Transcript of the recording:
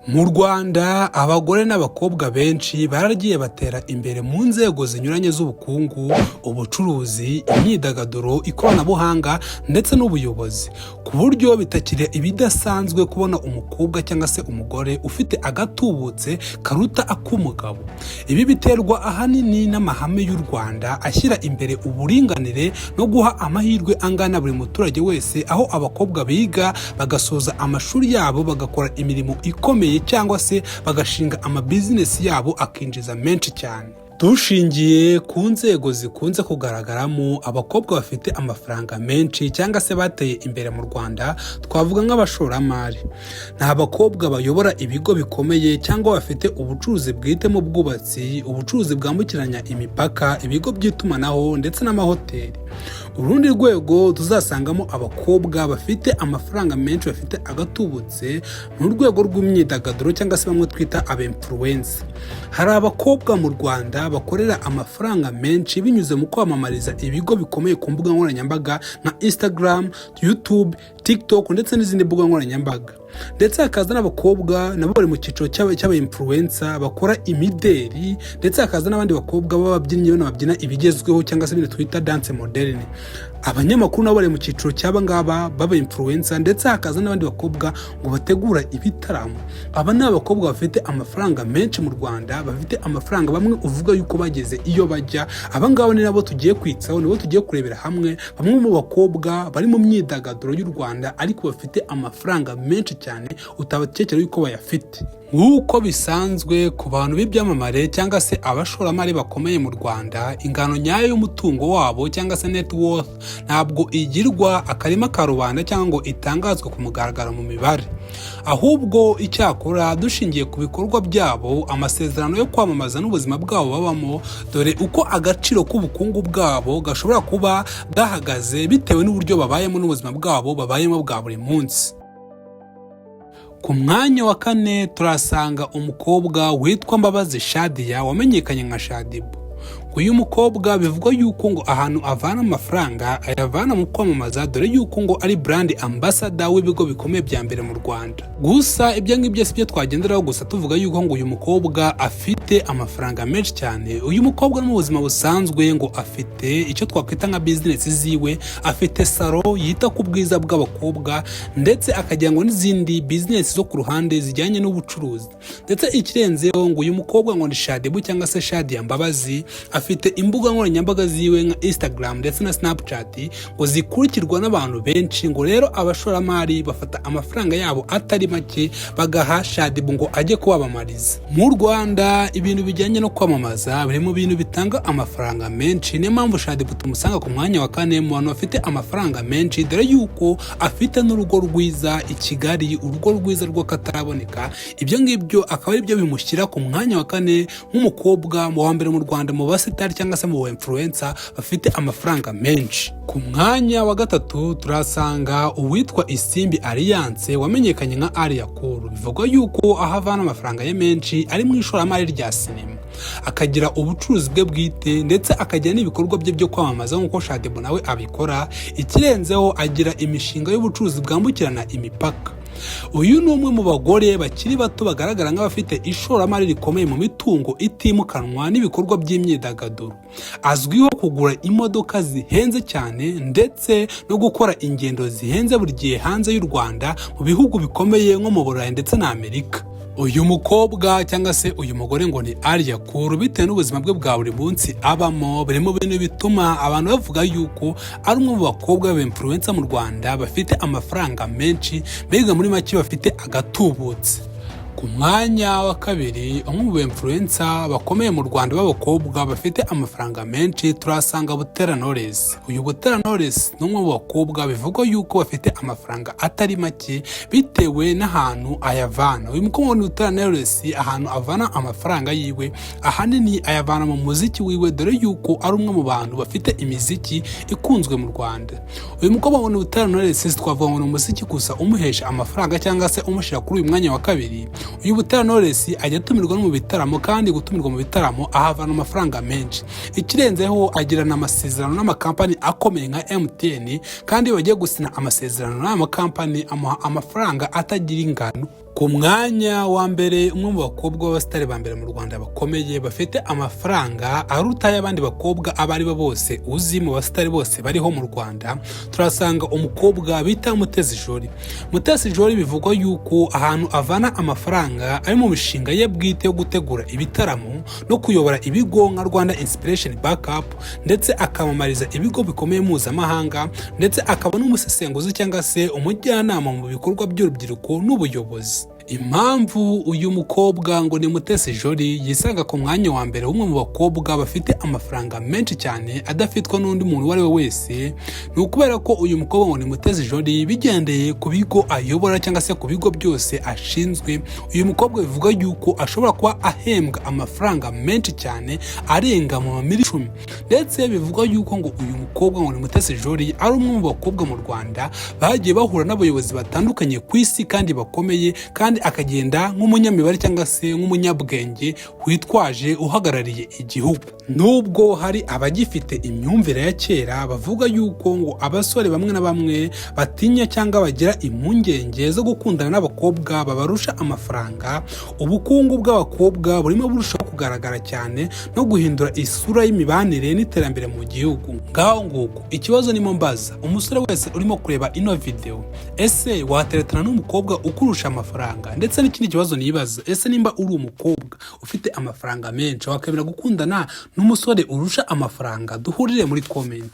Mu Rwanda, abagore n'abakobwa benshi baragiye batera imbere mu nzego zinyuranye z'ubukungu, ubucuruzi, imyidagaduro, ikoranabuhanga ndetse n'ubuyobozi, ku buryo bitakiri ibidasanzwe kubona umukobwa cyangwa se umugore ufite agatubutse karuta ak'umugabo. Ibi biterwa ahanini n'amahame y'u Rwanda ashyira imbere uburinganire no guha amahirwe angana buri muturage wese, aho abakobwa biga bagasoza amashuri yabo, bagakora imirimo ikomeye cyangwa se bagashinga amabizinesi yabo akinjiza menshi cyane. Dushingiye ku nzego zikunze kugaragaramo abakobwa bafite amafaranga menshi cyangwa se bateye imbere mu Rwanda, twavuga nk'abashoramari. Ni abakobwa bayobora ibigo bikomeye cyangwa bafite ubucuruzi bwite mu bwubatsi, ubucuruzi bwambukiranya imipaka, ibigo by'itumanaho ndetse n'amahoteli. Urundi rwego tuzasangamo abakobwa bafite amafaranga menshi, bafite agatubutse, ni urwego rw'imyidagaduro cyangwa se bamwe twita aba influencer. Hari abakobwa mu Rwanda bakorera amafaranga menshi binyuze mu kwamamariza ibigo bikomeye ku mbuga nkoranyambaga nka Instagram, YouTube, TikTok ndetse n'izindi mbuga nkoranyambaga. Ndetse hakaza n'abakobwa nabo bari mu cyiciro cy'aba influencer bakora imideri, ndetse hakaza n'abandi bakobwa b'ababyinnyi bano babyina ibigezweho cyangwa se ibintu twita danse moderne. Abanyamakuru nabo bari mu cyiciro cy'aba ngaba b'aba influencer, ndetse hakaza n'abandi bakobwa ngo bategura ibitaramo. Aba ni abakobwa bafite amafaranga menshi mu Rwanda, bafite amafaranga bamwe uvuga yuko bageze iyo bajya. Aba ngaba ni nabo tugiye kwitsaho, nibo tugiye kurebera hamwe, bamwe mu bakobwa bari mu myidagaduro y'u Rwanda ariko bafite amafaranga menshi cyane utabakekera yuko bayafite. Nk'uko bisanzwe ku bantu b'ibyamamare cyangwa se abashoramari bakomeye mu Rwanda, ingano nyayo y'umutungo wabo cyangwa se net worth ntabwo igirwa akarima ka rubanda cyangwa ngo itangazwe ku mugaragaro mu mibare. Ahubwo icyakora, dushingiye ku bikorwa byabo, amasezerano yo kwamamaza n'ubuzima bwabo babamo, dore uko agaciro k'ubukungu bwabo gashobora kuba gahagaze bitewe n'uburyo babayemo n'ubuzima bwabo babayemo bwa buri munsi. Ku mwanya wa kane turasanga umukobwa witwa Mbabazi Shadia wamenyekanye nka Shaddyboo. Uyu mukobwa bivugwa yuko ngo ahantu avana amafaranga ayavana mu kwamamaza, dore yuko ngo ari brand ambassador w'ibigo bikomeye bya mbere mu Rwanda. Gusa ibyo ngibyo si byo twagenderaho gusa tuvuga yuko ngo uyu mukobwa afite amafaranga menshi cyane. Uyu mukobwa no mu buzima busanzwe ngo afite icyo twakwita nka bizinesi ziwe, afite salon yita ku bwiza bw'abakobwa, ndetse akagira ngo n'izindi bizinesi zo ku ruhande zijyanye n'ubucuruzi. Ndetse ikirenzeho, ngo uyu mukobwa ngo ni Shaddyboo cyangwa se Shadia Mbabazi, afite imbuga nkoranyambaga ziwe nka Instagram ndetse na Snapchat ngo zikurikirwa n'abantu benshi. Ngo rero abashoramari bafata amafaranga yabo atari make bagaha Shaddyboo ngo ajye kubamamariza. Mu Rwanda, ibintu bijyanye no kwamamaza biri mu bintu bitanga amafaranga menshi. Niyo mpamvu Shaddyboo tumusanga ku mwanya wa kane mu bantu bafite amafaranga menshi, dore yuko afite n'urugo rwiza i Kigali, urugo rwiza rw'akataraboneka. Ibyo ngibyo akaba ari byo bimushyira ku mwanya wa kane nk'umukobwa mu wa mbere mu Rwanda mu basitari cyangwa se mu ba influencer bafite amafaranga menshi. Ku mwanya wa gatatu turasanga uwitwa Isimbi Alliance wamenyekanye nka Alliah Cool. Bivugwa yuko aho avana amafaranga ye menshi ari mu ishoramari rya sinema, akagira ubucuruzi bwe bwite, ndetse akagira n'ibikorwa bye byo kwamamaza nk'uko Shaddyboo nawe abikora. Ikirenzeho, agira imishinga y'ubucuruzi bwambukirana imipaka. Uyu ni umwe mu bagore bakiri bato bagaragara nk'abafite ishoramari rikomeye mu mitungo itimukanwa n'ibikorwa by'imyidagaduro. Azwiho kugura imodoka zihenze cyane ndetse no gukora ingendo zihenze buri gihe hanze y'u Rwanda, mu bihugu bikomeye nko mu Burayi ndetse na Amerika. Uyu mukobwa cyangwa se uyu mugore ngo ni Alliah Cool, bitewe n'ubuzima bwe bwa buri munsi abamo, biri mu bintu bituma abantu bavuga yuko ari umwe mu bakobwa b'aba influencer mu Rwanda bafite amafaranga menshi, mbega muri make bafite agatubutse. Ku mwanya wa kabiri, umwe mu influencer bakomeye mu Rwanda b'abakobwa bafite amafaranga menshi, turasanga Butera Knowless. Uyu Butera Knowless ni umwe mu bakobwa bivugwa yuko bafite amafaranga atari make bitewe n'ahantu ayavana. Uyu mukobwa ni Butera Knowless, ahantu avana amafaranga yiwe ahanini ayavana mu muziki wiwe, dore yuko ari umwe mu bantu bafite imiziki ikunzwe mu Rwanda. Uyu mukobwa ngo ni Butera Knowless, twavuga ngo ni umuziki gusa umuhesha amafaranga cyangwa se umushyira kuri uyu mwanya wa kabiri. Uyu Butera Knowless ajya atumirwa no mu bitaramo, kandi gutumirwa mu bitaramo ahavana amafaranga menshi. Ikirenzeho, agirana amasezerano n'amakampani akomeye nka MTN, kandi iyo bagiye gusinya amasezerano n'aya makampani amuha amafaranga atagira ingano. Ku mwanya wa mbere, umwe mu bakobwa b'abasitari ba mbere mu Rwanda bakomeye, bafite amafaranga aruta ay'abandi bakobwa abo ari bo bose uzi mu basitari bose bariho mu Rwanda, turasanga umukobwa bita Mutesi Jolly. Mutesi Jolly bivugwa yuko ahantu avana amafaranga ari mu mishinga ye bwite yo gutegura ibitaramo no kuyobora ibigo nka Rwanda Inspiration Backup, ndetse akamamariza ibigo bikomeye mpuzamahanga, ndetse akaba n'umusesenguzi cyangwa se umujyanama mu bikorwa by'urubyiruko n'ubuyobozi. Impamvu uyu mukobwa ngo ni Mutesi Jolly yisanga ku mwanya wa mbere w'umwe mu bakobwa bafite amafaranga menshi cyane adafitwa n'undi muntu uwo ari we wese, ni ukubera ko uyu mukobwa ngo ni Mutesi Jolly, bigendeye ku bigo ayobora cyangwa se ku bigo byose ashinzwe, uyu mukobwa bivuga yuko ashobora kuba ahembwa amafaranga menshi cyane arenga mu mamiliyoni 10. Ndetse bivugwa yuko ngo uyu mukobwa ngo ni Mutesi Jolly ari umwe mu bakobwa mu Rwanda bagiye bahura n'abayobozi batandukanye ku isi kandi bakomeye, kandi akagenda nk'umunyamibare cyangwa se nk'umunyabwenge witwaje uhagarariye igihugu. Nubwo hari abagifite imyumvire ya kera bavuga yuko ngo abasore bamwe na bamwe batinya cyangwa bagira impungenge zo gukundana n'abakobwa babarusha amafaranga, ubukungu bw'abakobwa burimo burushaho kugaragara cyane no guhindura isura y'imibanire n'iterambere mu gihugu. Ngaho nguko ikibazo nimo mbaza umusore wese urimo kureba ino video: ese wateretana n'umukobwa ukurusha amafaranga? Ndetse n'ikindi kibazo nibaza: ese nimba uri umukobwa ufite amafaranga menshi, wakwemera gukundana n'umusore urusha amafaranga? Duhurire muri comment.